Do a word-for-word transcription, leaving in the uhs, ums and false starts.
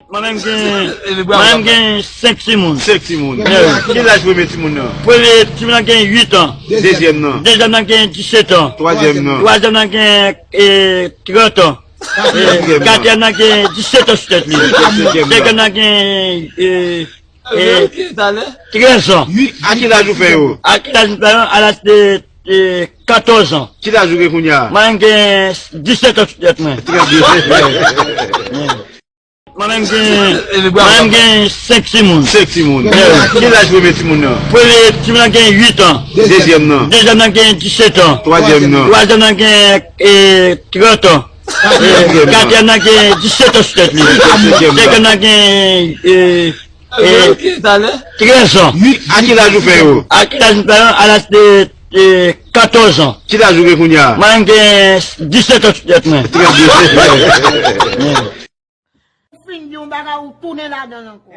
Mwen menm gen, mwen menm gen senk timoun. Senk timoun. Yeah. Ki laj premye timoun nan? Premye timoun nan gen uit an. Dezyèm nan? Dezyèm nan gen disèt an. Twazyèm nan? Twazyèm nan gen, eh, trant an. Eh, katriyèm nan? Katriyèm nan gen disèt an sou tèt li. Senkyèm nan? Senkyèm nan gen, eh, eh, trèz an. A ki laj ou fè yo? A ki laj mwen fè yo? A laj de, eh, katòz an. Ki laj ou gen kounye a? Mwen gen disèt an sou tèt mwen. Trè byen. Mwen menm gen, mwen menm gen senk timoun. Senk timoun. Yeah. Ki laj premye timoun nan? Premye timoun nan gen uit an. Dezyèm nan? Dezyèm nan gen disèt an. Twazyèm nan? Twazyèm nan gen, eh, trant an. Katriyèm nan? Katriyèm nan gen disèt an sou tèt li. Senkyèm nan? Senkyèm nan gen, eh, eh, trèz an. A ki laj ou fè yo? A ki laj mwen fè yo? A laj de, eh, katòz an. Ki laj ou gen kounye a? Mwen gen disèt an sou tèt mwen. Trè byen. Fin di yon bagay ou tounen ladan l ankò.